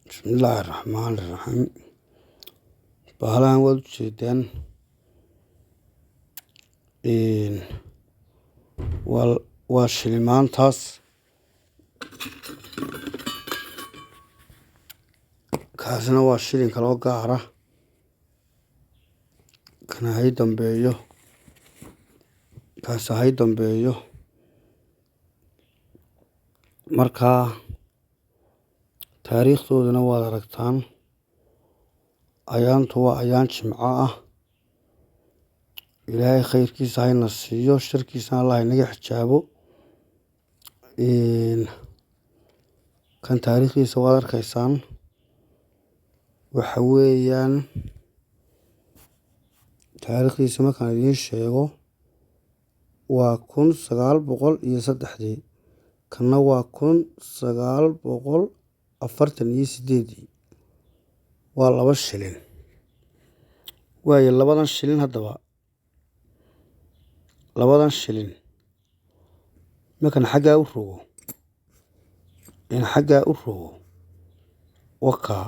Bismillaahi raxmaani raxiim. Bahalahan waad ujeedaan, waa shilimaantaas. Kaasina waa shilin kaloo gaara, kana hay dambeeyo, kaasi hay dambeeyo. Markaa taariikhdoodana waad aragtaan. Ayaantu waa ayaan Jimco ah. Ilaahay khayrkiisa hayna siiyo, sharkiisana Allah inaga xijaabo. Kan taariikhdiisa waad arkaysaan, waxa weeyaan taariikhdiisa markaan idiin sheego waa 1903dii, kanna waa 1948dii. Waa laba shilin waayo. Labadan shilin haddaba, labadan shilin markaan xaggaa u rogo, in xaggaa u rogo, wakaa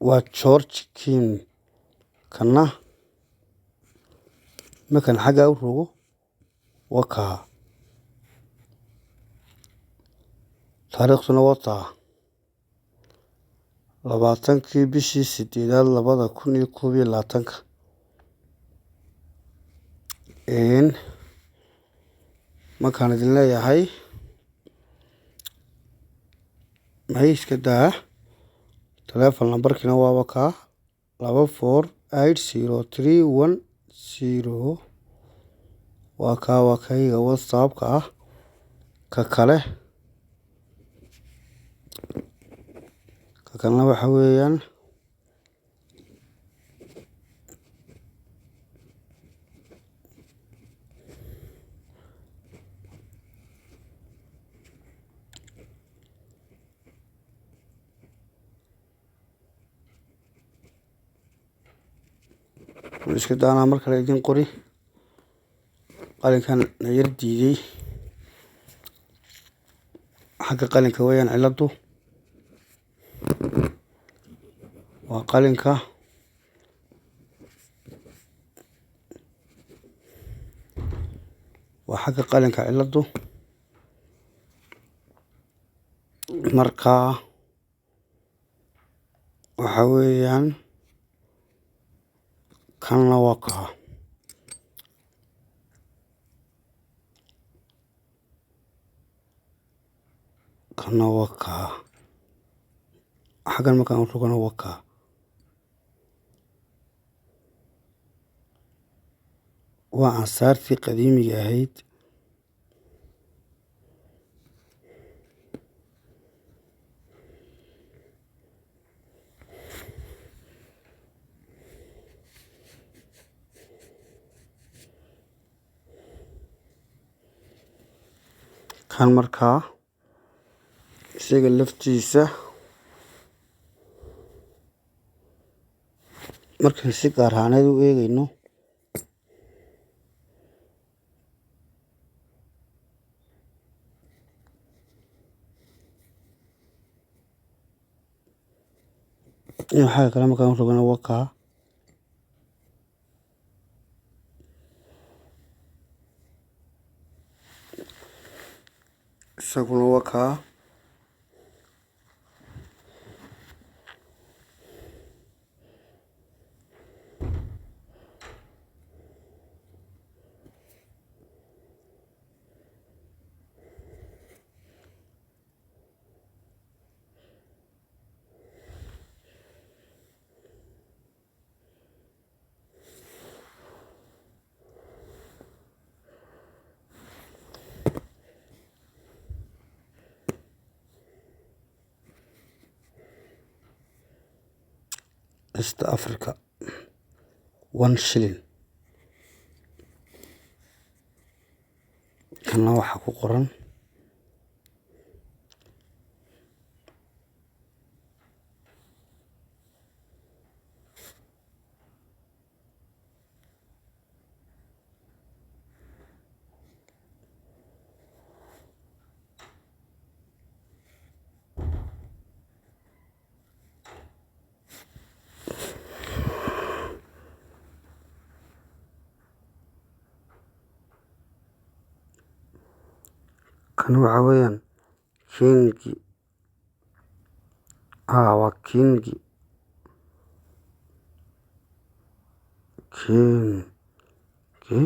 waa George King. Kanna markaan xaggaa u rogo, wakaa taariikhduna wataa 20kii bishii sideedaad 2021-ka. Markaan idin leeyahay may iska daa, telephone lambarkiina waaba kaa 2480310. Waa kaa, waa kayga WhatsAppka ah. Ka kale, ka kalena waxa weeyaan iska daanaa. Mar kale idin qori, qalinkan na yar diiday. Xagga qalinka weeyaan ciladu, waa qalinka. Waa xagga qalinka ciladu. Markaa waxa weeyaan kanna waa kaa, kanna waa kaa. Xaggan markaan u rogana waa kaa. Waa ansaartii qadiimiga ahayd. Kan markaa isaga laftiisa markaan si gaar ahaaneed u eegayno, xagga kale markaan u rogana waa kaa. Isaguna waa kaa. East Africa one shilling. Kanna waxaa ku qoran Kan waxa weeyaan Kingi. Haa, waa Kingi. Kingi.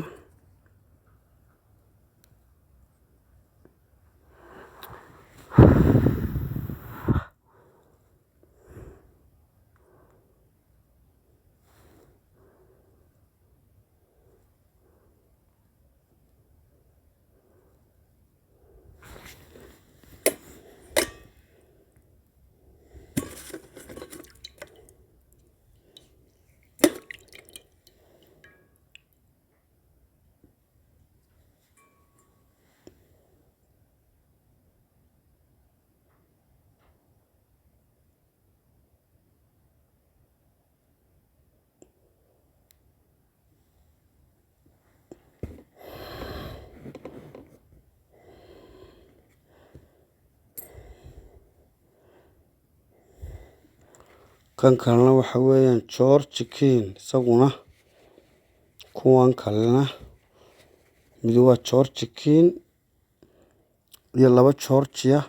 Kan kalena waxa weeyaan George King isaguna. Kuwan kalena mid waa George King iyo laba Georgia.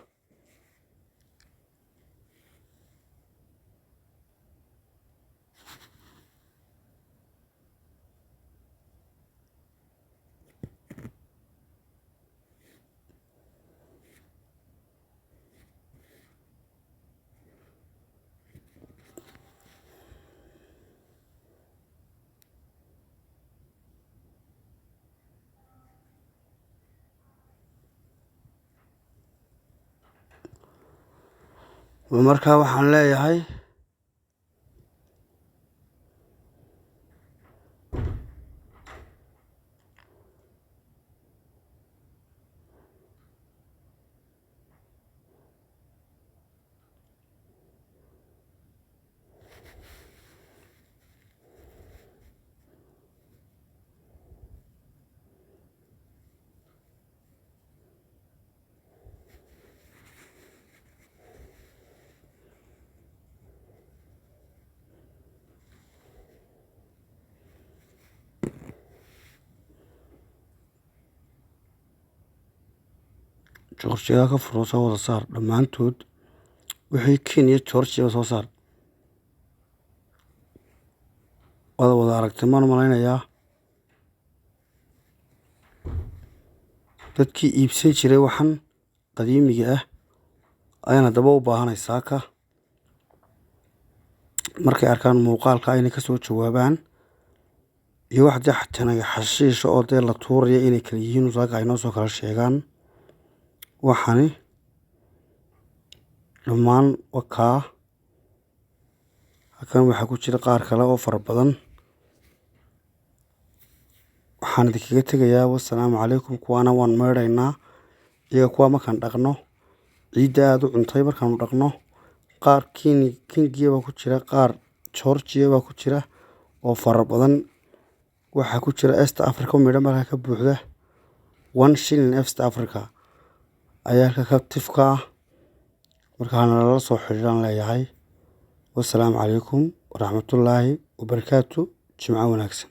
Markaa waxaan leeyahay Georgia ka furo, soo wada saar dhammaantood wixii King iyo Georgia soo saar. Wada wada aragtay maan malaynayaa dadkii iibsan jiray waxan qadiimiga ah ayaan haddaba u baahanay saaka markay arkaan muuqaalka inay kasoo jawaabaan iyo wax dee xatanaga xashiisha oo dee la tuuraya inay kala yihiin, saaka ay noo soo kala sheegaan. Waxani dhammaan wakaa halkan waxaa ku jira qaar kale oo fara badan. Waxaan idinkaga tegayaa wassalaamu calaykum. Kuwaana waan meedhaynaa iyaga, kuwaa markaan dhaqno ciidda aada u cuntay markaanu dhaqno. Qaar Kingiya baa ku jira, qaar Georgia baa ku jira oo fara badan. Waxaa ku jira East Africa oo midho markaa ka buuxda. 1 shilling East Africa ayaa halka ka tifka ah. Markaana lala soo xiriiraan leeyahay. Wassalaamu calaykum waraxmatullaahi wabarakaatu. Jimco wanaagsan.